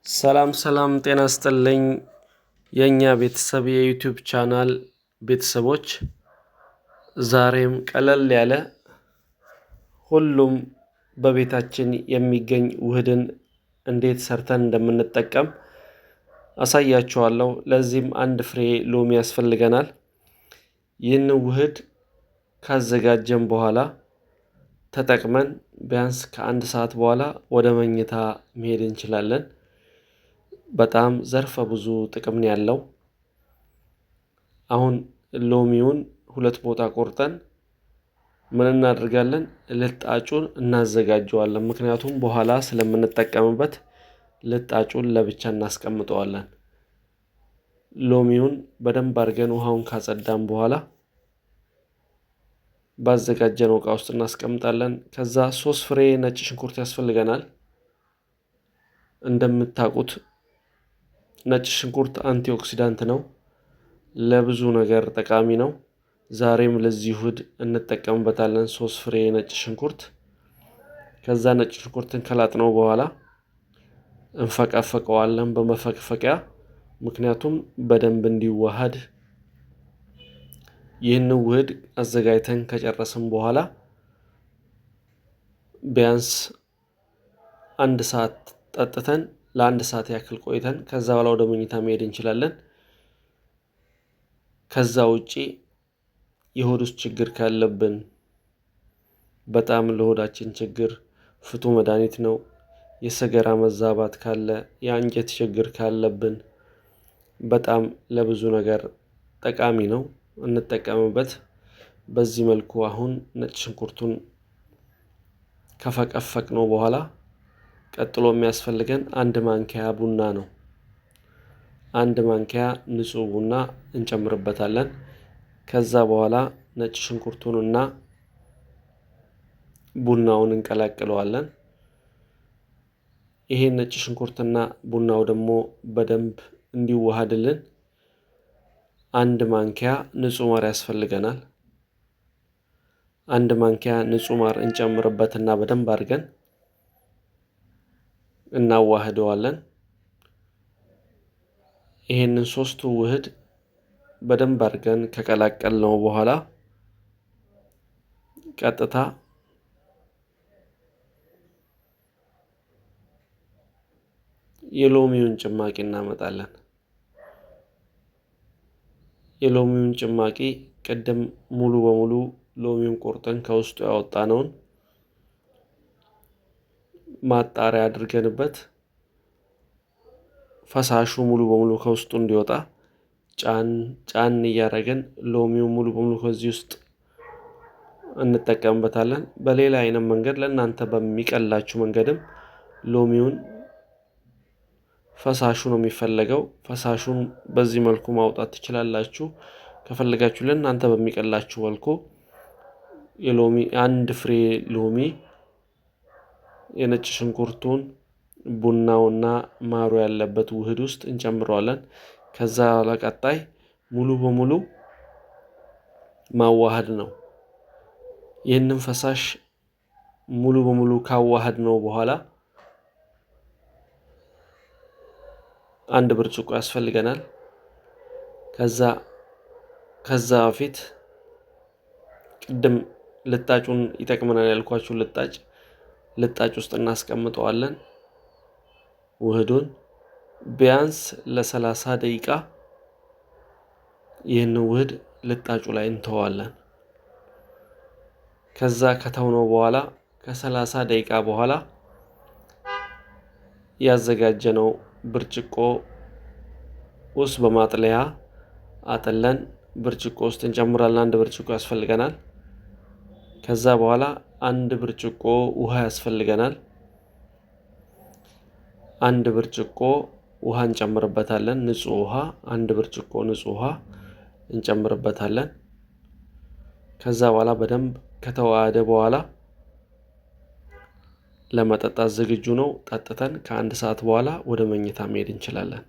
ሰላም ሰላም፣ ጤና ስጥልኝ የእኛ ቤተሰብ የ YouTube channel ቤተሰቦች፣ ዛሬም ቀለል ያለ ሁሉም በቤታችን የሚገኝ ውህድን እንዴት ሰርተን እንደምንጠቀም አሳያችኋለሁ። ለዚህም አንድ ፍሬ ሎሚ ያስፈልገናል። ይህን ውህድ ካዘጋጀን በኋላ ተጠቅመን ቢያንስ ከአንድ ሰዓት በኋላ ወደ መኝታ መሄድ እንችላለን። በጣም ዘርፈ ብዙ ጥቅም ነው ያለው። አሁን ሎሚውን ሁለት ቦታ ቆርጠን ምን እናደርጋለን? ልጣጩን እናዘጋጀዋለን። ምክንያቱም በኋላ ስለምንጠቀምበት ልጣጩን ለብቻ እናስቀምጠዋለን። ሎሚውን በደንብ አድርገን ውሃውን ካጸዳን በኋላ ባዘጋጀነው እቃ ውስጥ እናስቀምጣለን። ከዛ 3 ፍሬ ነጭ ሽንኩርት ያስፈልገናል። እንደምታውቁት ነጭ ሽንኩርት antioxidant ነው፣ ለብዙ ነገር ጠቃሚ ነው። ዛሬም ለዚህ ውህድ እንጠቀምበታለን። 3 ፍሬ ነጭ ሽንኩርት። ከዛ ነጭ ሽንኩርትን ከላጥነው በኋላ እንፈቀፍቀዋለን በመፈቅፈቂያ፣ ምክንያቱም በደንብ እንዲዋሃድ። ይህን ውህድ አዘጋጅተን ከጨረስን በኋላ ቢያንስ አንድ ሰዓት ጠጥተን ለአንድ ሰዓት ያክል ቆይተን ከዛ በኋላ ወደ መኝታ መሄድ እንችላለን። ከዛ ውጪ የሆድ ውስጥ ችግር ካለብን በጣም ለሆዳችን ችግር ፍቱ መድኃኒት ነው። የሰገራ መዛባት ካለ፣ የአንጀት ችግር ካለብን በጣም ለብዙ ነገር ጠቃሚ ነው፣ እንጠቀምበት። በዚህ መልኩ አሁን ነጭ ሽንኩርቱን ከፈቀፈቅነው በኋላ ቀጥሎ የሚያስፈልገን አንድ ማንኪያ ቡና ነው። አንድ ማንኪያ ንጹህ ቡና እንጨምርበታለን። ከዛ በኋላ ነጭ ሽንኩርቱንና ቡናውን እንቀላቅለዋለን። ይሄ ነጭ ሽንኩርትና ቡናው ደግሞ በደንብ እንዲዋሃድልን አንድ ማንኪያ ንጹህ ማር ያስፈልገናል። አንድ ማንኪያ ንጹህ ማር እንጨምርበትና በደንብ አድርገን እናዋህደዋለን። ይሄንን ሶስቱ ውህድ በደንብ አድርገን ከቀላቀልነው በኋላ ቀጥታ የሎሚውን ጭማቂ እናመጣለን። የሎሚውን ጭማቂ ቅድም ሙሉ በሙሉ ሎሚውን ቆርጠን ከውስጡ ያወጣነውን ማጣሪያ አድርገንበት ፈሳሹ ሙሉ በሙሉ ከውስጡ እንዲወጣ ጫን ጫን እያደረግን ሎሚውን ሙሉ በሙሉ ከዚህ ውስጥ እንጠቀምበታለን። በሌላ አይነት መንገድ ለእናንተ በሚቀላችሁ መንገድም ሎሚውን ፈሳሹ ነው የሚፈለገው። ፈሳሹን በዚህ መልኩ ማውጣት ትችላላችሁ። ከፈለጋችሁ ለእናንተ በሚቀላችሁ መልኩ የሎሚ አንድ ፍሬ ሎሚ፣ የነጭ ሽንኩርቱን፣ ቡናውና ማሩ ያለበት ውህድ ውስጥ እንጨምረዋለን። ከዛ ለቀጣይ ሙሉ በሙሉ ማዋሃድ ነው። ይህንን ፈሳሽ ሙሉ በሙሉ ካዋሃድ ነው በኋላ አንድ ብርጭቆ ያስፈልገናል። ከዛ በፊት ቅድም ልጣጩን ይጠቅመናል ያልኳችሁ ልጣጭ ውስጥ እናስቀምጠዋለን። ውህዱን ቢያንስ ለ30 ደቂቃ ይህን ውህድ ልጣጩ ላይ እንተዋለን። ከዛ ከተውነው በኋላ ከ30 ደቂቃ በኋላ ያዘጋጀነው ብርጭቆ ውስጥ በማጥለያ አጥለን ብርጭቆ ውስጥ እንጨምራለን። አንድ ብርጭቆ ያስፈልገናል። ከዛ በኋላ አንድ ብርጭቆ ውሃ ያስፈልገናል። አንድ ብርጭቆ ውሃ እንጨምርበታለን። ንጹህ ውሃ፣ አንድ ብርጭቆ ንጹህ ውሃ እንጨምርበታለን። ከዛ በኋላ በደንብ ከተዋሃደ በኋላ ለመጠጣት ዝግጁ ነው። ጠጥተን ከአንድ ሰዓት በኋላ ወደ መኝታ መሄድ እንችላለን።